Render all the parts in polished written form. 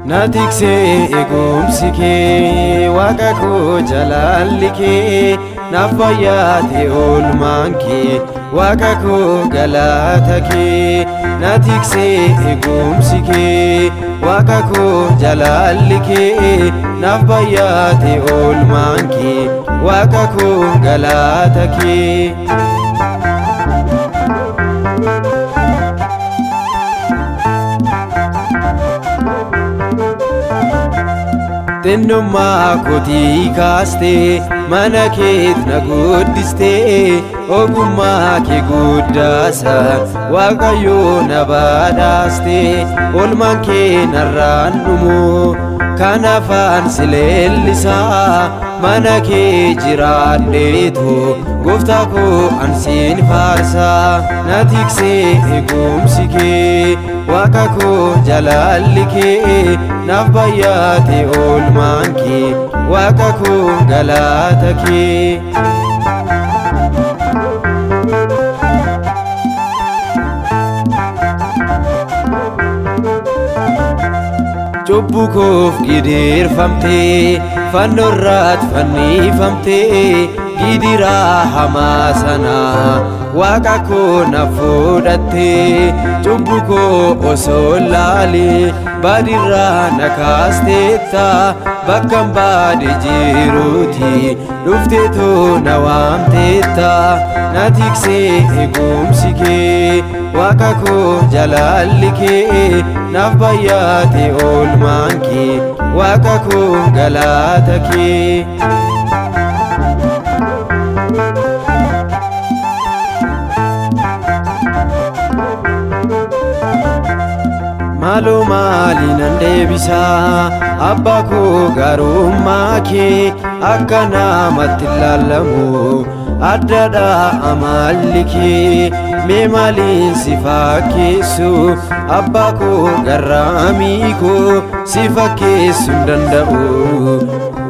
Na tiksee eegumsi kee, Waaqa koo jaalalli kee, naaf baay'ate oolmaan kee, Waaqa koo galata kee. Na tiksee eegumsi kee, Waaqa koo jaalalli kee, naaf baay'ate oolmaan kee, Waaqa koo galata kee. Xinnummaa kootii kaastee mana keet na guddistee, ogummaa kee guddaasa Waaqayyoo na badhaastee. Oolmaan kee narraan dhumu, kanaafaan si leellisaa. Mana kee jiraadheetu gooftaa koo an siin faarsaa. Na tiksee eegumsi kee, Waaqa koo jaalalli kee, naaf baay'ate oolmaan kee, Waaqa koo galata kee. Cubbuu koof gidirfamtee, fannoorraat fannifamtee, gidiraa hamaa sana Waaqa koo na fudhattee. Cubbuu koo osoo laalee badirraa na kaasteetta, bakkan baade jiruuti dhufteetoo na waamteetta. Na tiksee eegumsi kee, Waaqa koo jaalalli kee, naaf baay'ate oolmaan kee, Waaqa koo galata kee. Maaloo maali nan deebisaa, abbaa koo gaarummaa kee, akka namatti ilaalamu addadha amalli kee. Mee maaliin si fakkeessu, abbaa koo garraamii koo, si fakkeessuu hin danda'u,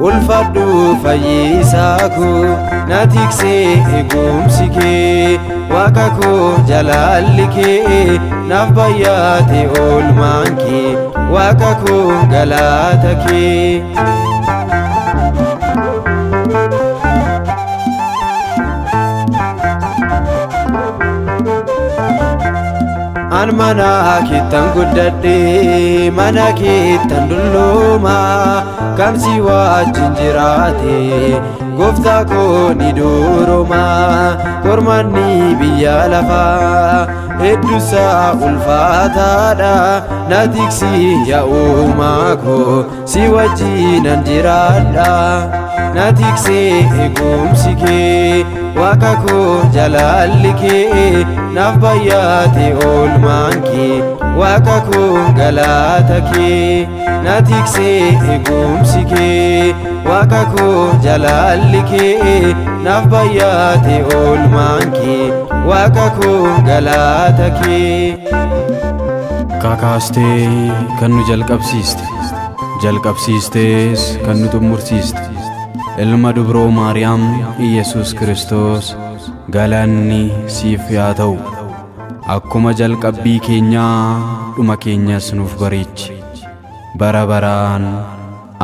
ulfaadhu fayyisaa koo. Na tiksee eegumsi kee, Waaqa koo jaalalli kee, naaf baay'ate oolmaan kee, Waaqa koo galata kee. An mana keettan guddadhe, mana keettan dullooma, kan si wajjin jiraate gooftaa koo ni durooma. Qormaanni biyya lafaa hedduusaa ulfaataadha, na tiksi yaa uumaa koo, si wajjinan jiraadha. Na tiksee eegumsi kee, Waaqa koo jaalalli kee, naaf baay'ate oolmaan kee, Waaqa koo galata kee. Na tiksee eegumsi kee, Waaqa koo jaalalli kee, naaf baay'ate oolmaan kee, Waaqa koo galata kee. Kakaastee kan nu jalqabsiiste, jalqabsiistees kan nu xumursiiste, ilma dubroo Maariyaam Iyesuus Kiristoos, galanni siif yaa ta'u. Akkuma jalqabbii keenyaa dhuma keenyas nuuf bareechi. Bara baraan.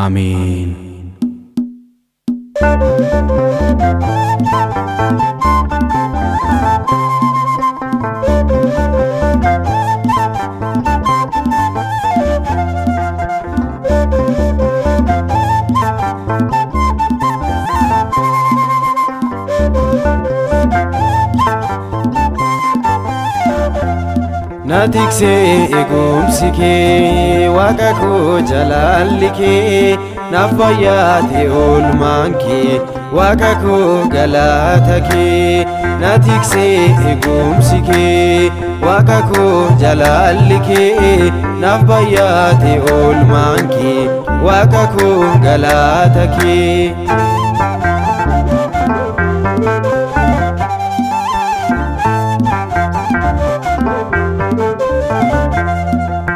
Ameen. Na tiksee eegumsi kee, Waaqa koo jaalalli kee, naaf baay'ate oolmaan kee, Waaqa koo galata kee. Na tiksee eegumsi kee, Waaqa koo jaalalli kee, naaf baay'ate oolmaan kee, Waaqa koo galata kee.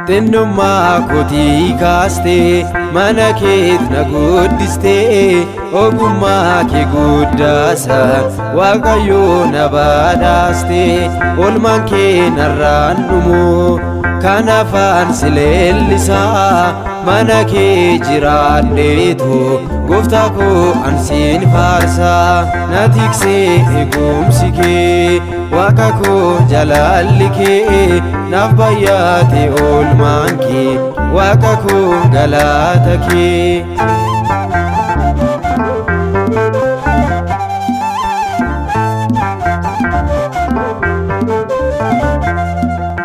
Xinnummaa kootii kaastee mana keet na guddistee ogummaa kee guddaasa Waaqayyo na badhaastee oolmaan kee narraan dhumu kanaafaan si leellisaa mana kee jiraadheetu gooftaa koo an siin faarsaa na tiksee eegumsi kee Waaqa koo jaalalli kee naaf baay'ate oolmaan kee Waaqa koo galata kee.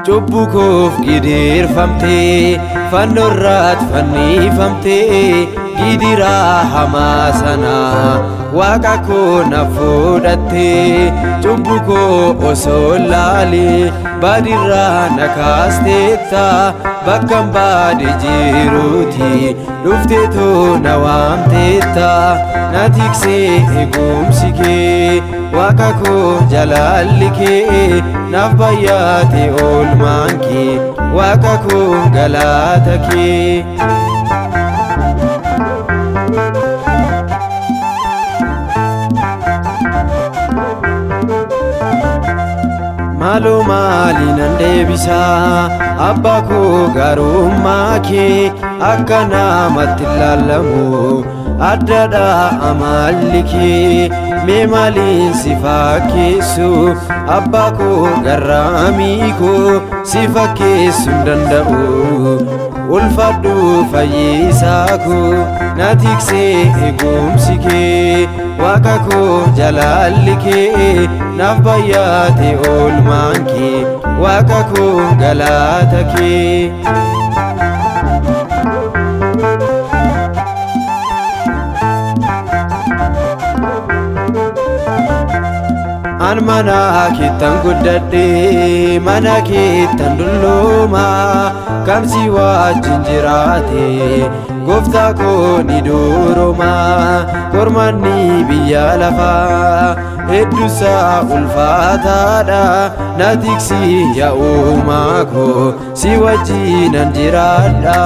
Cubbuu koof gidirfamtee fannoorraat fannifamtee gidiraa hamaa sana Waaqa koo na fudhattee cubbuu koo osoo laalee badirraa na kaasteetta bakkan baade jiruuti dhufteetoo na waamteetta na tiksee eegumsi kee Waaqa koo jaalalli kee naaf baay'ate oolmaan kee Waaqa koo galata kee. Maaloo maali nan deebisaa abbaa koo gaarummaa kee akka namatti ilaalamu addadha amalli kee mee maaliin si fakkeessu abbaa koo garraamii koo si fakkeessuu hin danda'u ulfaadhu fayyisaa koo na tiksee eegumsi kee Waaqa koo jaalalli kee naaf baay'ate oolmaan kee Waaqa koo galata kee. An mana keettan guddadhe mana keettan dullooma kan si wajjin jiraate gooftaa koo ni durooma qormaanni biyya lafaa hedduusaa ulfaataadha na tiksi yaa uumaa koo si wajjinan jiraadha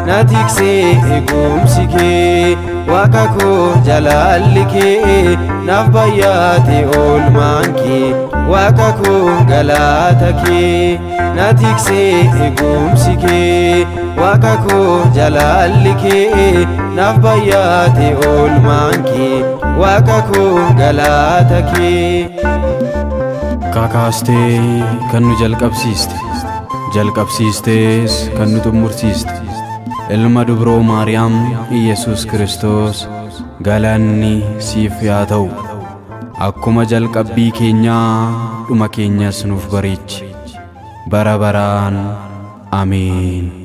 na tiksee eegumsi kee Waaqa koo jaalalli kee naaf baay'ate oolmaan kee Waaqa koo galata kee na tiksee eegumsi kee Waaqa koo jaalalli kee naaf baay'ate oolmaan kee Waaqa koo galata kee. Kakaastee kan nu jalqabsiiste jalqabsiistees kan nu xumursiiste ilma dubroo Maariyaam Iyesuus Kiristoos galanni siif yaa ta'u. Akkuma jalqabbii keenyaa dhuma keenyas nuuf bareechi bara baraan. Ameen.